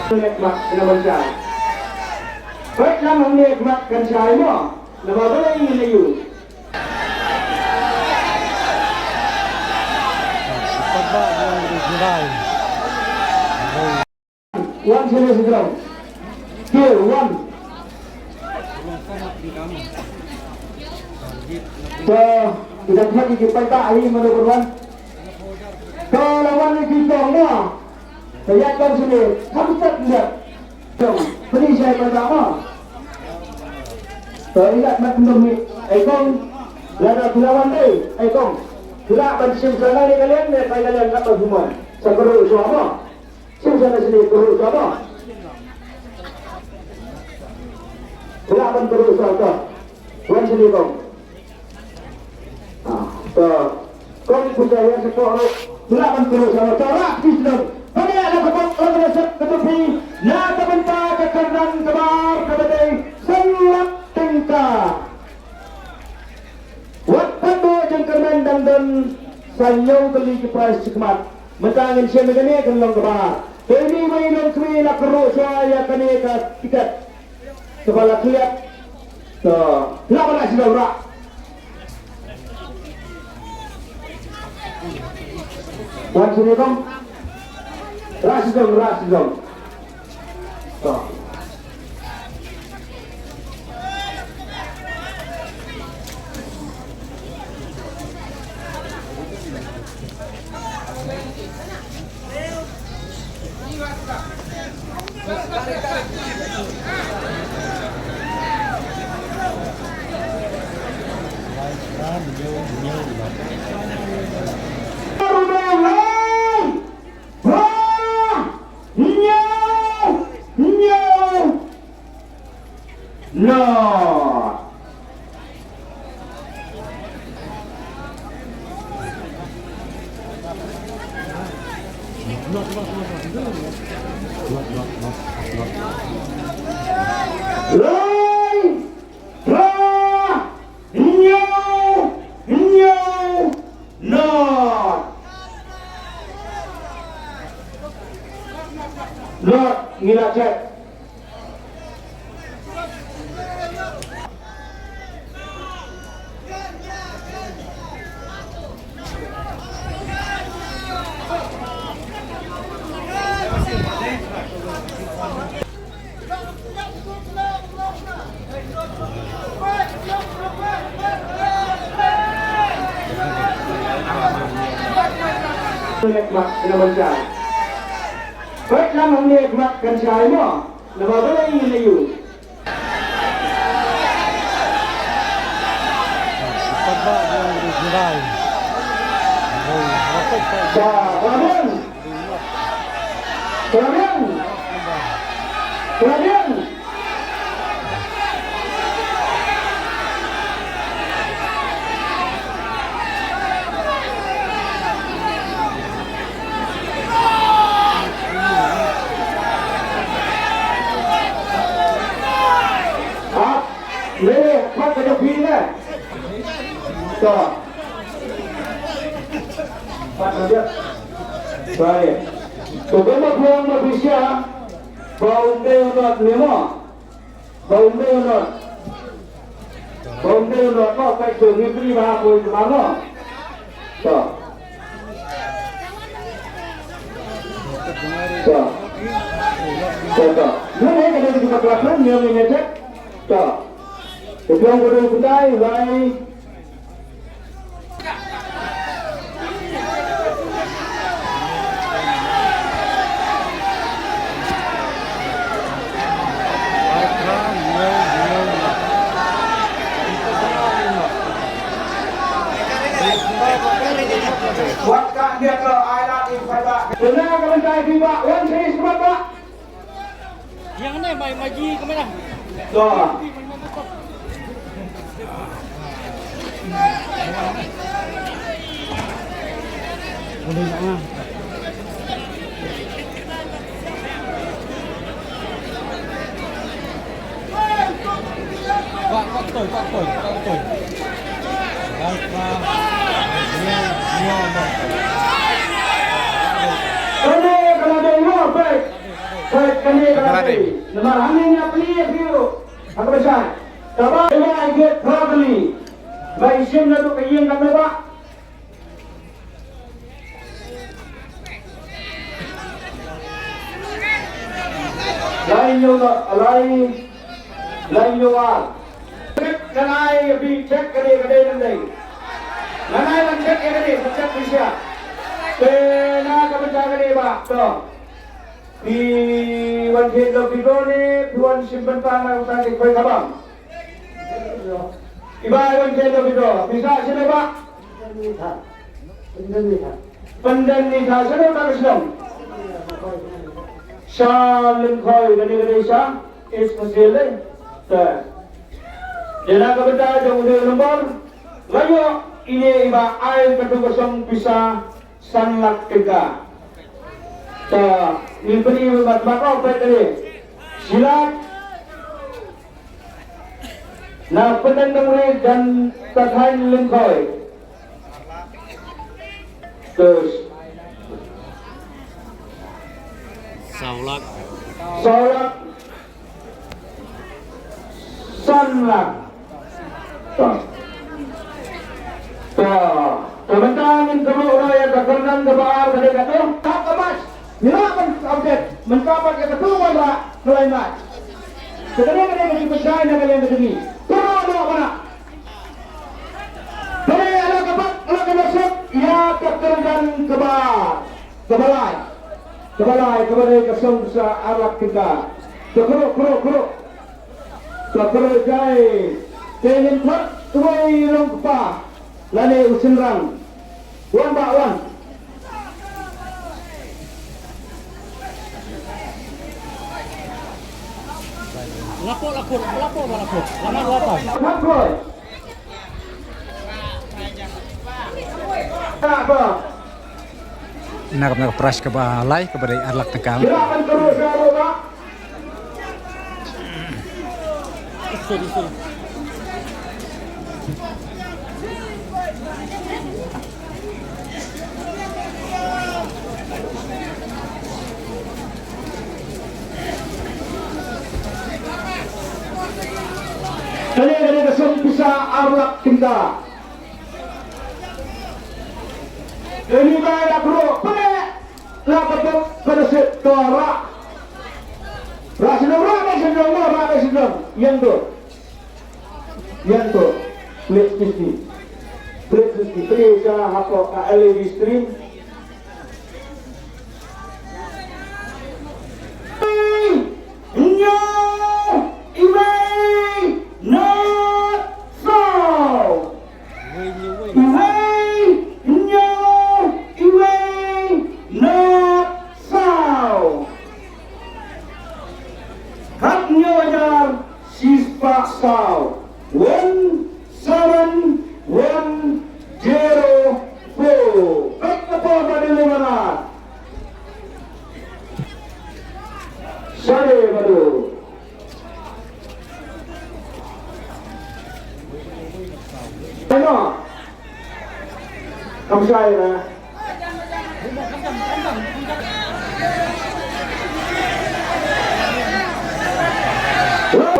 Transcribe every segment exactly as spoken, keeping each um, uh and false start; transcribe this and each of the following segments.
Nek mak kena mencar. Baik, lam hang nek mak kan syai mo. Nama boleh ini layu. Wan sini sekarang. Ke wan. Ke kita buat di kita hari mana berwan. Ke lawan ni kita mo. Ka ïaid kong sini, kham sat ïaid. Kong, pynïaid shai paidbah mo. To ïaid mat kyndoh ni, ai kong. Lada phi la wan dei, ai kong. Phi lah ban shim shana ne ka liang ne, ka liang ka to phi mon. Sa kyrhuh shuwa mo. Shim shana sini kyrhuh shuwa mo. Phi lah ban kyrhuh shuwa to. Wan sini kong. Ah, to. Kong pu ja ïa sa ko ro. Phi lah ban kyrhuh shuwa to, rah phi sdang. Pynïaid la ka bok la ka sep ka tupi. Na ka bynta ka kyrdan ka bar kaba dei san lak tyngka. Wat pat buh jingkyrmen dang don san hynñiew tylli ki prize shakhmat. Mynta ngin shem ïa kane kan long kaba. Te ini wei long kmie la kyrhuh shuwa ïa kane ka tiket. Kaba la klet. To, la ba la sdang rah. Wan sini kong. Rah sdang, rah sdang. To. Lord. Lai, phra, hynñiew, hynñiew, Lord. Lord, ngi la check. Nek mak kena mencar. Baik, lam hang nek mak kan syai mo. Nama boleh ini layu. Sa, Fabian. Fabian. Fabian. Hap, leh, pat ka jong phi ne. To. Pat ka jong. Baik. To, ba ma phuang ma phi sha. Ba um dei u Not ne mo. Ba um dei u Not. Ba um dei u Not mo, peit to ngi pynlong ba ha poi to ba mo. To. To. To, to. Ngi ne ka dei ki bakla pun, ngi ne ne check. To. Te phi ong ka dei u Kundai, wai. Wat ka ngiat lo ai lad ïa ki paidbah. Kane ka bynta phi bah, wan sha sngewbha bah. Yang ne mai maji kamera. To. Boleh nak ngah. Pak, Pak Toy, Pak Toy, Pak Toy. Kane ka la dei mo, baik. Baik. Namar hangne nga plie ïa phi ruh ha kaba shai. Kaba ïa ai gate properly. Ba i shim naduh ka ïing katno ba. Lai ñiew no, lai, lai ñiew ar. Check, ngan ai ïa phi check ka dei, ka dei ngan dei. Ngan ai ban check ïa ka dei, ban check phi sha. Te na ka bynta ka dei ba, to. Phi wan khie da phi do ne, phi wan shim bynta na uta ki khoi khabam. I ba i wan khie da phi do, phi sa shim ba. Pyndenni tha shano ta ka shnong. Sha Lyngkhoi kane ka dei sha East Khasi Hills. Te. Dei na ka bynta jong une u nombor. Nga ïoh ine i ba ai katu ka song pisa san lak tyngka. Te. Ngin pyni ba ba ko peit kane. Shi lak. Na Pyndenni jan ka thaiñ Lyngkhoi. Terus. Saw lak. Saw lak. San lak. Ta. Ta. Ka mynta ngin kynnoh ruh ïa ka kyrdan kaba ar ka dei katu. Kap ka mas. Ngi lah ban update. Mynta pat ïa katu wanrah. Ngi lai mat. Ka dei ka dei ka jingpynshai na ka liang ka jong ngi. Tyrwa noh bana. Pynlong ïa la ka bak la ka nasib ïa ka kyrdan kaba, kaba lai. Kaba lai, kaba dei ka song sa ar lak tyngka. Ka kyrduh, kyrduh, kyrduh. Ka kyrduh jai. Te ngin khot uwei u long kpa lane u shynrang. Wan bah, wan. Lapoh, lapoh, lapoh, lapoh. Lapoh, lapoh. Lapoh. Lapoh. Na ka, na ka prize kaba lai, kaba dei ar lak tyngka. Sorry, sorry. Kane, kane ka song pisa ar lak tyngka. Kane ba la bro, pynlong la ka bok ka da sep to ra. Ra shnong, ra ka shnong, ra ka shnong. Ïeng to. Ïeng to. Plate sixty. Plate sixty. Plate sa hapoh ka L E D screen. Hynñiew, iwei, nod, saw. Iwei, hynñiew, iwei, nod, saw. Khathynñiew hajar shispah saw. One seven one zero four. Peit ka por ba dei lyngngoh. Shane badu. Tengok. Kam shai na.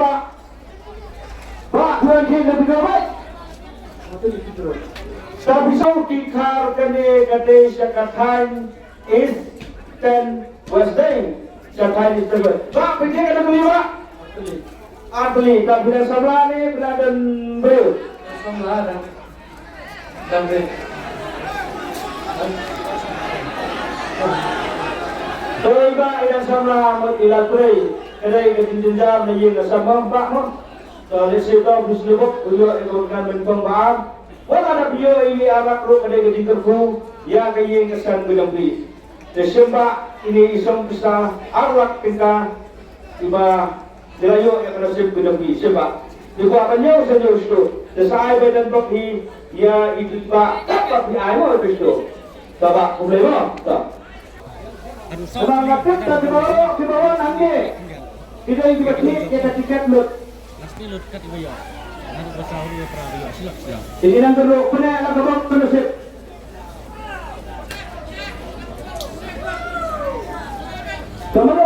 Ba, ba, tuan ki lebih baik. Tapi sau ki khar kane ka dei sha ka thaiñ Eastern West Deng. Sha thaiñ Eastern West. Ba, pynjah ka dei ba? Ar tylli, ta phi dang samla ne phi la don briew? Samla da. Dang briew. Toi ba i dang samla mut i la trei. Ka dei ka jingjynjar na ïing na sem mo, ba mo. To lehse to phi sngewbha u ïoh ïa ka ban kan ban kong ba ar. Wat la da phi ïoh ïa i ar lak ruh ka dei ka jingkyrkhu ïa ka ïing ka sem ka jong phi. Te sngewbha ine i song pisa ar lak tyngka iba ngi la ïoh ïa ka nasib ka jong phi sngewbha. Te kwah ban ïoh sa ïoh shuh. Te sa ai ba don bok hi ïa i ba kap ba phi ai mo ïa shuh. Te ba kumne mo. Te. Namar nga tip ta kiba wan, kiba wan hangne ki dei kiba thied ïa ka tiket lut. Last ni lut kat iba ïoh. Nga dei ba saw ruh pra ba ïoh. Sila, sila. Te ngi nang kyrduh pyneh la ka bok pynasip. Ka mano